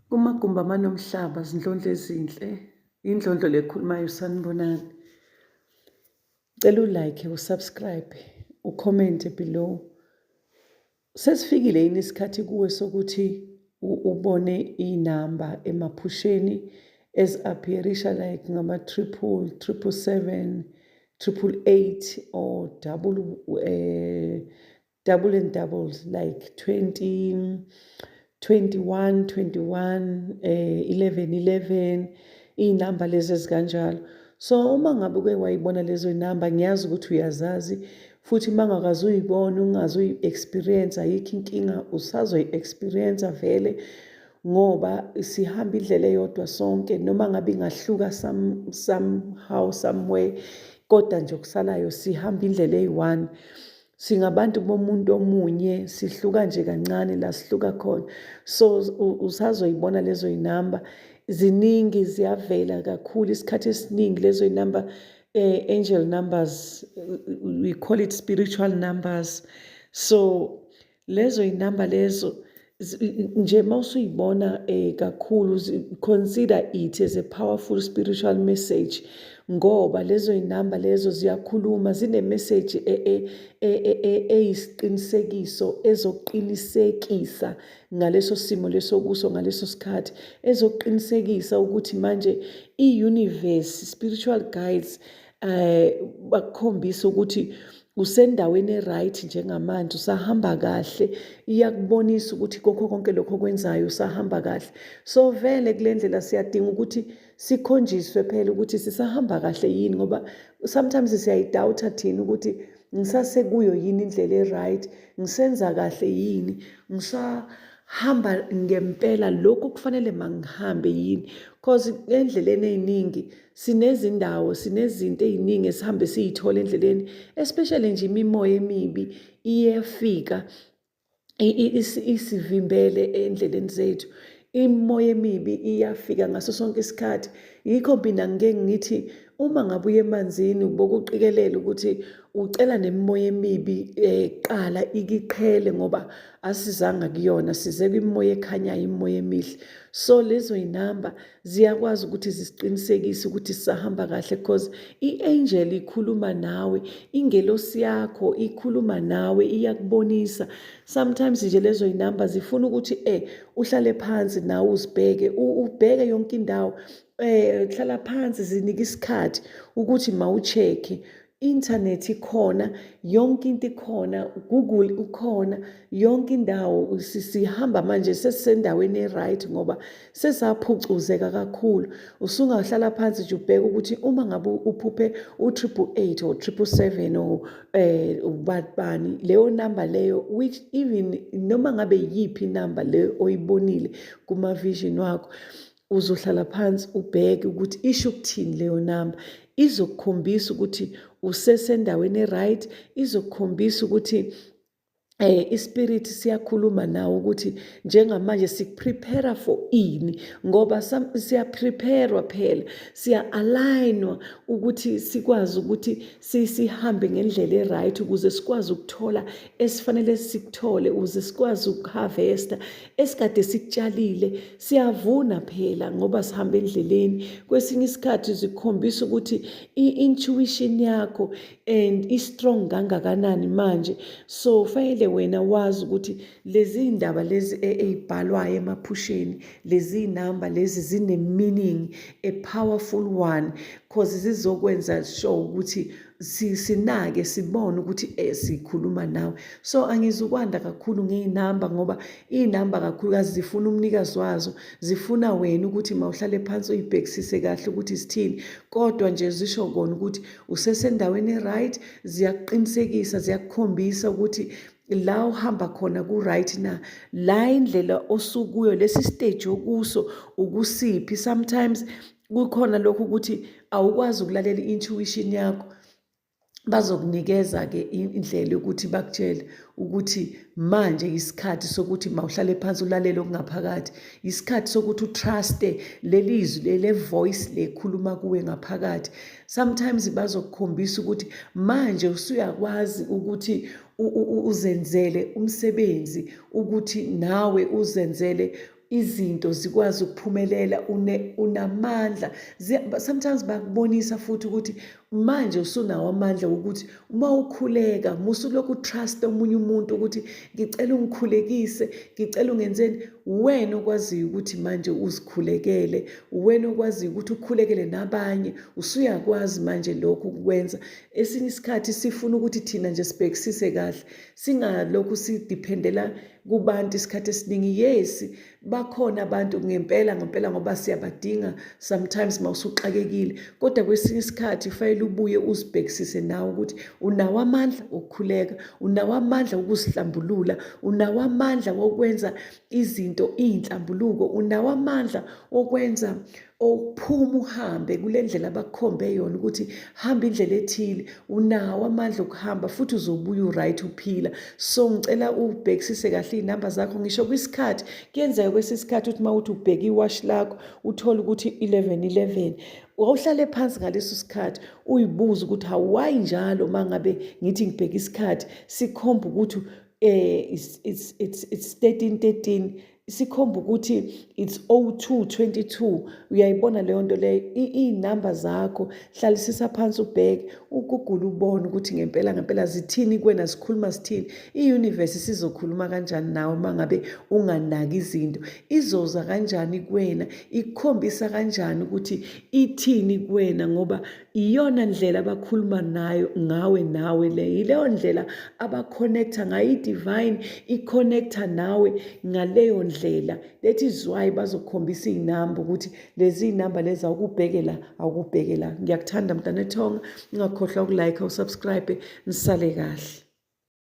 Kumagumbi amane omhlaba, zindlondlo ezinhle, indlondlo le ekhulumayo, sanibonani. Cela u-like, u-subscribe, u-comment below. Sesifikile yini isikhathi kuwe sokuthi ubone iy'namba emaphusheni ezi-appear-isha like ngama-triple, 777, 888 or double, double and doubles like 20, 21, 21, 11, 11, iy'namba lezi ezikanjalo? So uma ngabe uke wayibona lezo y'namba, ngiyazi ukuthi uyazazi, futhi uma ungakaze uyibone, ungaze uyi-experience, ayikho inkinga, usazoyi-experience vele, ngoba sihamba indlela eyodwa sonke, noma ngabe ingahluka somehow, somewhere, kodwa nje okusalayo sihamba indlela eyi-one. Singabantu bomuntu omunye, sihluka nje kancane la sihluka khona. So usazoyibona lezo y'namba, ziningi, ziyavela kakhulu isikhathi esiningi lezo y'namba, angel numbers, we call it spiritual numbers. So lezo y'namba lezo nje mawusuyibona kakhulu, consider it as a powerful spiritual message, ngoba lezo y'namba lezo ziyakhuluma, zine-message eyisiqinisekiso ezoqinisekisa ngaleso simo leso kuso ngaleso sikhathi, ezoqinisekisa ukuthi manje i-universe, spiritual guides, bakukhombisa ukuthi usendaweni e-right njengamanje, usahamba kahle. Iyakubonisa ukuthi kokho konke lokho okwenzayo usahamba kahle. So vele kule ndlela siyadinga ukuthi sikhonjiswe phela ukuthi sisahamba kahle yini, ngoba sometimes siyayi-doubt-a thina ukuthi ngisasekuyo yini indlela e-right, ngisenza kahle yini, ngisahamba ngempela lokhu kufanele mangihambe yini, cause endleleni ey'ningi sinezindawo, sinezinto ey'ningi esihambe siy'thola endleleni, especially nje imimoya emibi iyefika isivimbele endleleni zethu. Imimoya emibi iyafika ngaso sonke isikhathi. Yikho mina ngike ngithi uma ngabe uya emanzini, ubokuqikelela ukuthi ucela nemimoya emibi kuqala ikiqhele, ngoba asizanga kuyona, size kwimimoya ekhanyayo, imimoya emihle. So lezo y'namba ziyakwazi ukuthi zisiqinisekise ukuthi sisahamba kahle, because i-angel ikhuluma nawe, ingelosi yakho ikhuluma nawe, iyakubonisa. Sometimes nje lezo y'namba zifuna ukuthi uhlale phansi nawe uzibheke, ubheke yonke indawo. Hlala phansi, zinike isikhathi ukuthi mawucheck-e. Internet ikhona, yonke into ikhona, Google ukhona, yonke indawo. Sihamba manje sesisendaweni e-right ngoba sesaphucuzeka kakhulu. Usungahlala phansi nje ubheke ukuthi uma ngabe uphuphe u-888 or 777 or ubani leyo number leyo, which even noma ngabe yiphi inamba leyo oyibonile kuma-vision wakho, uzohlala phansi ubheke ukuthi isho ukuthini leyo namba. Izokukhombisa ukuthi usesendaweni e-right, izokukhombisa ukuthi ispirit siyakhuluma nawe ukuthi njengamanje sikuprepare for ini, ngoba siyapreparewa phela, siya-alignwa ukuthi sikwazi ukuthi sihambe ngendlela e-right ukuze sikwazi ukuthola esifanele sikuthole, ukuze sikwazi ukuharvesta esikade sikutshalile. Siyavuna phela ngoba sihamba endleleni. Kwesinye isikhathi zikhombisa ukuthi i-intuition yakho and i-strong kangakanani manje. So fanele wena wazi ukuthi lezi ndaba lezi ey'bhalwayo emaphusheni, lezi namba lezi zine-meaning, a powerful one, cause zizokwenza sure ukuthi sinake, sibone ukuthi sikhuluma nawe. So angizukwanda kakhulu ngey'namba, ngoba iy'namba kakhulukazi zifuna umnikazi wazo, zifuna wena ukuthi mawuhlale phansi uyibhekisise kahle ukuthi zithini. Kodwa nje zisho kona ukuthi usesendaweni e-right, ziyakuqinisekisa, ziyakukhombisa ukuthi la uhamba khona ku-right na, la indlela osukuyo, lesi stage okuso ukusiphi. Sometimes kukhona lokhu ukuthi awukwazi ukulalela i-intuition yakho, bazokunikeza-ke indlela yokuthi bakutshele ukuthi manje isikhathi sokuthi mawuhlale phansi ulalele okungaphakathi, isikhathi sokuthi utruste leli zwi, le voice lekhuluma kuwe ngaphakathi. Sometimes bazokukhombisa ukuthi manje usuyakwazi ukuthi uzenzele umsebenzi, ukuthi nawe uzenzele. Izinto zikwazi ukuphumelela, unamandla. Sometimes bakubonisa futhi ukuthi manje usunawo amandla wokuthi uma ukhuleka, musulokhu utrust omunye umuntu ukuthi ngicela ungikhulekise, ngicela ungenzeni. Wena okwaziyo ukuthi manje uzikhulekele, wena okwaziyo ukuthi ukhulekele nabanye, usuyakwazi manje lokhu ukukwenza. Esinye isikhathi sifuna ukuthi thina nje sibhekisise kahle, singalokhu sidiphendela kubantu isikhathi esiningi. Yes, bakhona abantu ngempela ngempela, ngoba siyabadinga sometimes mawusuxakekile, kodwa kwesinye isikhathi kufanele ubuye uzibhekisise nawe ukuthi unawo amandla okukhuleka, unawo amandla okuzihlambulula, unawo amandla wokwenza izinto iy'nhlambuluko, unawo amandla okwenza okuphuma uhambe kule ndlela abakukhombe yona ukuthi hamba indlela ethile. Unawo amandla okuhamba futhi uzobuya uright, uphila. So ngicela ubhekisise kahle iy'namba zakho, ngisho kwisikhathi. Kuyenzeka kwesinye isikhathi uthi uma uthi ubheke iwashi lakho, uthole ukuthi 11 11. Wawuhlale phansi ngaleso sikhathi uyibuza ukuthi hawayi njalo uma ngabe ngithi ngibheke isikhathi sikhomba ukuthi it's 13 13, sikhomba ukuthi it's 02:22. Uyayibona leyo nto leyo? Iy'namba zakho, hlalisisa phansi, ubheke, ugugule, ubone ukuthi ngempela ngempela zithini kuwena, zikhuluma zithini. I-universe sizokhuluma kanjani nawe uma ngabe unganaki izinto? Izoza kanjani kuwena? Ikukhombisa kanjani ukuthi ithini kuwena? Ngoba iyona ndlela abakhuluma nayo ngawe nawe le, yileyo ndlela abaconnecta ngayo. I-divine iconnecta nawe ngaleyo ndlela. That is why bazokhombisa iy'namba ukuthi lezi iy'namba lezi awukubheke la, awukubheke la. Ngiyakuthanda, mntana ethonga. Ungakhohlwa ukulike, usubscribe. Nisale kahle.